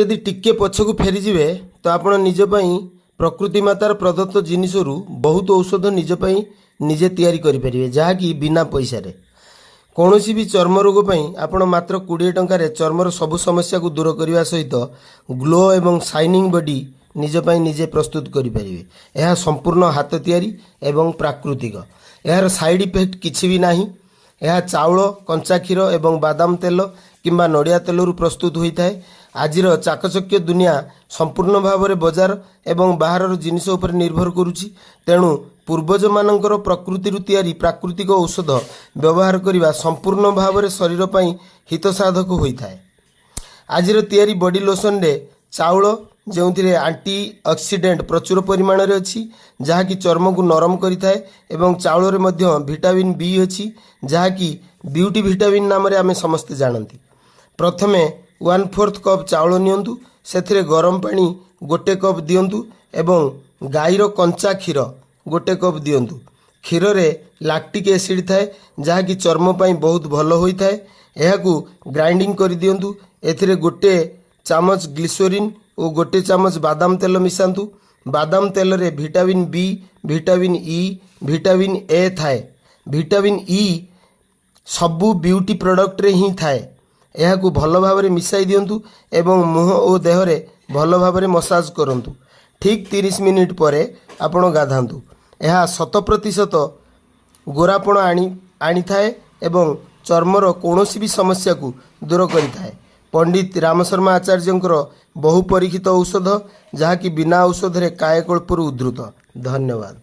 ଯଦି ଟିକେ ପଛକୁ ଫେରିଯିବେ ତ ଆପଣ ନିଜ ପାଇଁ ପ୍ରକୃତି ମାତାର ପ୍ରଦତ୍ତ ଜିନିଷରୁ ବହୁତ ଔଷଧ ନିଜ ପାଇଁ ନିଜେ ତିଆରି କରିପାରିବେ, ଯାହାକି ବିନା ପଇସାରେ। କୌଣସି ବି ଚର୍ମ ରୋଗ ପାଇଁ ଆପଣ ମାତ୍ର 20 ଟଙ୍କାରେ ଚର୍ମର ସବୁ ସମସ୍ୟାକୁ ଦୂର କରିବା ସହିତ ଗ୍ଲୋ ଏବଂ ସାଇନିଂ ବଡି ନିଜ ପାଇଁ ନିଜେ ପ୍ରସ୍ତୁତ କରିପାରିବେ। ଏହା ସମ୍ପୂର୍ଣ୍ଣ ହାତ ତିଆରି ଏବଂ ପ୍ରାକୃତିକ। ଏହାର ସାଇଡ୍ ଇଫେକ୍ଟ କିଛି ବି ନାହିଁ। ଏହା ଚାଉଳ, କଞ୍ଚା କ୍ଷୀର ଏବଂ ବାଦାମ ତେଲ କିମ୍ବା ନଡ଼ିଆ ତେଲରୁ ପ୍ରସ୍ତୁତ ହୋଇଥାଏ। ଆଜିର ଚାକଚକ୍ୟ ଦୁନିଆ ସମ୍ପୂର୍ଣ୍ଣ ଭାବରେ ବଜାର ଏବଂ ବାହାରର ଜିନିଷ ଉପରେ ନିର୍ଭର କରୁଛି। ତେଣୁ ପୂର୍ବଜମାନଙ୍କର ପ୍ରକୃତିରୁ ତିଆରି ପ୍ରାକୃତିକ ଔଷଧ ବ୍ୟବହାର କରିବା ସମ୍ପୂର୍ଣ୍ଣ ଭାବରେ ଶରୀର ପାଇଁ ହିତସାଧକ ହୋଇଥାଏ। ଆଜିର ତିଆରି ବଡି ଲୋସନରେ ଚାଉଳ, ଯେଉଁଥିରେ ଆଣ୍ଟି ଅକ୍ସିଡେଣ୍ଟ ପ୍ରଚୁର ପରିମାଣରେ ଅଛି, ଯାହାକି ଚର୍ମକୁ ନରମ କରିଥାଏ ଏବଂ ଚାଉଳରେ ମଧ୍ୟ ଭିଟାମିନ୍ ବି ଅଛି, ଯାହାକି ବିୟୁଟି ଭିଟାମିନ୍ ନାମରେ ଆମେ ସମସ୍ତେ ଜାଣନ୍ତି। ପ୍ରଥମେ 1/4 କପ୍ ଚାଉଳ ନିଅନ୍ତୁ। ସେଥିରେ ଗରମ ପାଣି ଗୋଟେ କପ୍ ଦିଅନ୍ତୁ ଏବଂ ଗାଈର କଞ୍ଚା କ୍ଷୀର ଗୋଟେ କପ୍ ଦିଅନ୍ତୁ। କ୍ଷୀରରେ ଲାକ୍ଟିକ୍ ଏସିଡ୍ ଥାଏ, ଯାହାକି ଚର୍ମ ପାଇଁ ବହୁତ ଭଲ ହୋଇଥାଏ। ଏହାକୁ ଗ୍ରାଇଣ୍ଡିଙ୍ଗ କରିଦିଅନ୍ତୁ। ଏଥିରେ ଗୋଟେ ଚାମଚ ଗ୍ଲିସୋରିନ୍ ଓ ଗୋଟେ ଚାମଚ ବାଦାମ ତେଲ ମିଶାନ୍ତୁ। ବାଦାମ ତେଲରେ vitamin B, vitamin E, vitamin A ଥାଏ। ଭିଟାମିନ୍ ଇ ସବୁ ବିୟୁଟି ପ୍ରଡ଼କ୍ଟରେ ହିଁ ଥାଏ। ଏହାକୁ ଭଲ ଭାବରେ ମିଶାଇ ଦିଅନ୍ତୁ ଏବଂ ମୁହଁ ଓ ଦେହରେ ଭଲ ଭାବରେ ମସାଜ କରନ୍ତୁ। ଠିକ୍ 30 ମିନିଟ୍ ପରେ ଆପଣ ଗାଧାନ୍ତୁ। ଏହା 100% ଗୋରାପଣ ଆଣିଥାଏ ଏବଂ ଚର୍ମର କୌଣସି ବି ସମସ୍ୟାକୁ ଦୂର କରିଥାଏ। ପଣ୍ଡିତ ରାମଶର୍ମା ଆଚାର୍ଯ୍ୟଙ୍କର ବହୁ ପରୀକ୍ଷିତ ଔଷଧ, ଯାହାକି ବିନା ଔଷଧରେ କାୟକଳ୍ପରୁ ଉଦ୍ଧୃତ। ଧନ୍ୟବାଦ।